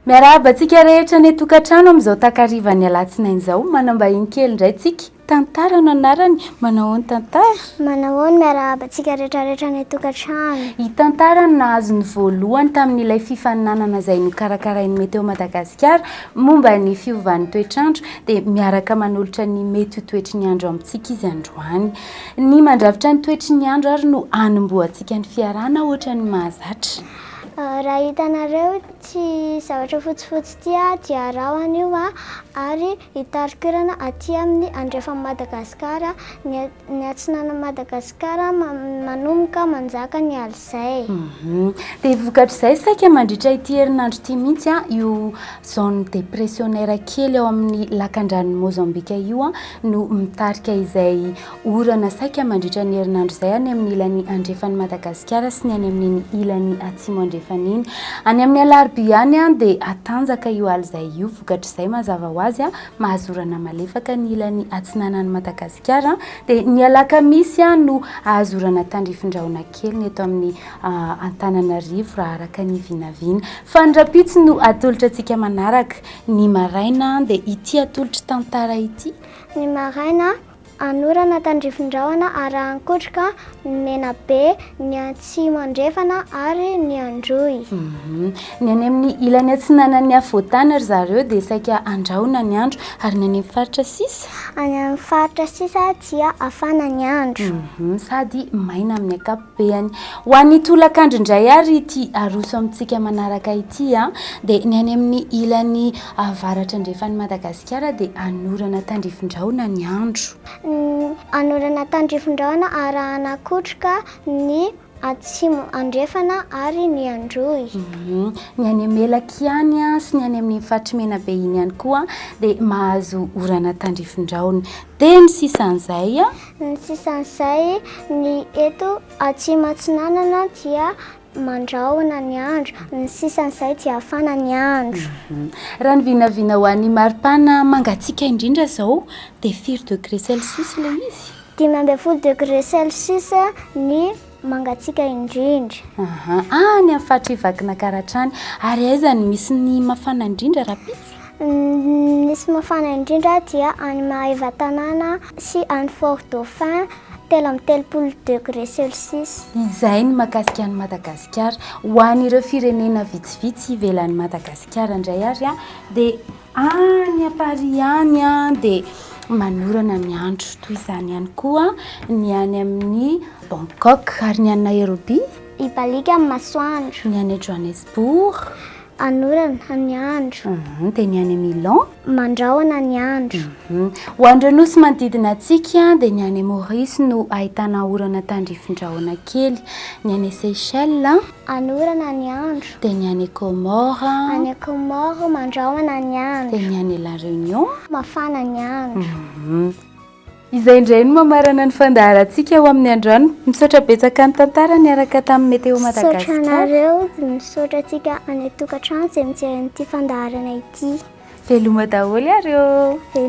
Miarahaba antsika rehetra any an-tokantrano amin'izao takarivan'ny alatsinainy izao. Manam-bahiny kely indray tsika. Tantara no anarany. Manao ahoana Tantara? Manao ahoana miarahaba antsika rehetra rehetra any an-tokantrano. I Tantara no nahazo ny voalohany tamin'ilay fifaninanana izay nokarakarain'ny Météo Madagasikara momba ny fiovan'ny toetr'andro dia miaraka manolotra ny mety ho toetry ny andro amintsika izy androany. Ny mandrafitra ny toetry ny andro ary no hanombohantsika ny fiarahana ohatran'ny mahazatra. Raha hitanareo Ity zavatra fotsifotsy ity dia rahona io ary hitarik'orana aty amin'ny andrefan'i Madagasikara, ny ny atsinanan'i Madagasikara manomboka manjaka ny alizay. Dia vokatr'izay saika mandritra ity herinandro ity mihitsy io zone dépressionnaire kely ao amin'ny lakandranon'i Mozambika io no mitarika izay Orana saika mandritra ny herinandro izay any amin'ny ilany andrefan'i Madagasikara sy ny any amin'iny ilany atsimo andrefana iny. Any amin'ny alarobia ihany dia hatanjaka io alizay io. Vokatr'izay mazava ho azy, mahazo orana malefaka ny ilany atsinanan'i Madagasikara. Dia ny alakamisy no hahazo orana tandrifin-drahona kely ny eto amin'ny Antananarivo raha araka ny vinavina. Fa ny rahampitso no atolotra antsika manaraka. Ny maraina dia ity atolotry tantara ity. Ny maraina Anorana tandrifin-drahona arahan-kotroka ny Menabe, ny Atsimo Andrefana ary ny Androy. Ny any amin'ny ilany atsinanan'ny afovoan-tany ry zareo dia saika andrahona ny andro, ary ny any amin'ny faritra sisa? Any amin'ny faritra sisa dia hafana ny andro. Sady maina amin'ny ankapobeny. Ho an'ny tolakandro indray ary ity aroso amintsika manaraka ity dia ny any amin'ny ilany avaratra andrefan'i Madagasikara dia anorana tandrifin-drahona ny andro. Anorana tandrifin-drahona arahana kotroka ny atsimo andrefana ary ny androy. Ny any Melaky ihany sy ny any amin'iny faritr'i Menabe iny ihany koa dia mahazo orana tandrifin-drahona. Dia ny sisan'izay? Ny sisan'izay, ny eto atsimo atsinanana dia Mandrahona ny andro, ny sisan'izay dia hafana ny andro. Raha ny vinavina ho an'ny maripana mangatsiaka indrindra izao dia firy degré celsius ilay izy? 15 degré celsius ny mangatsiaka indrindra. Aha, any amin'ny faritr'i Vakinankaratra any. Ary aiza no misy ny mafana indrindra rahampitso? Ny misy mafana indrindra dia any Maevatanàna sy any Fort Dauphin, 33 degré celsius. Izay ny mahakasika an'i Madagasikara. Ho an'ireo firenena vitsivitsy ivelan'i Madagasikara indray ary dia any à Paris any dia manorana ny andro. Toy izany ihany koa ny any amin'ny Bangkok. Ary ny any Nairobi? Hibaliaka ny masoandro. Ny any Johannesburg? Hanorana ny andro. Dia ny any Milan? Mandrahona ny andro. Ho an'ireo nosy manodidina antsika dia ny any Maurice no ahitana orana tandrifin-drahona kely. Ny any Seychelles? Hanorana ny andro. Dia ny any Comores? Any Comores mandrahona ny andro. Dia ny any La Réunion? Mafana ny andro. Izay indray no mamarana ny fandaharantsika ho amin'ny androany. Misaotra betsaka ny tantara niaraka tamin'ny Météo Misaotra Madagascar. anareo, misaotra antsika any an-tokantrano izay mijery an'ity fandaharana ity. Veloma daholo ary ô! Veloma.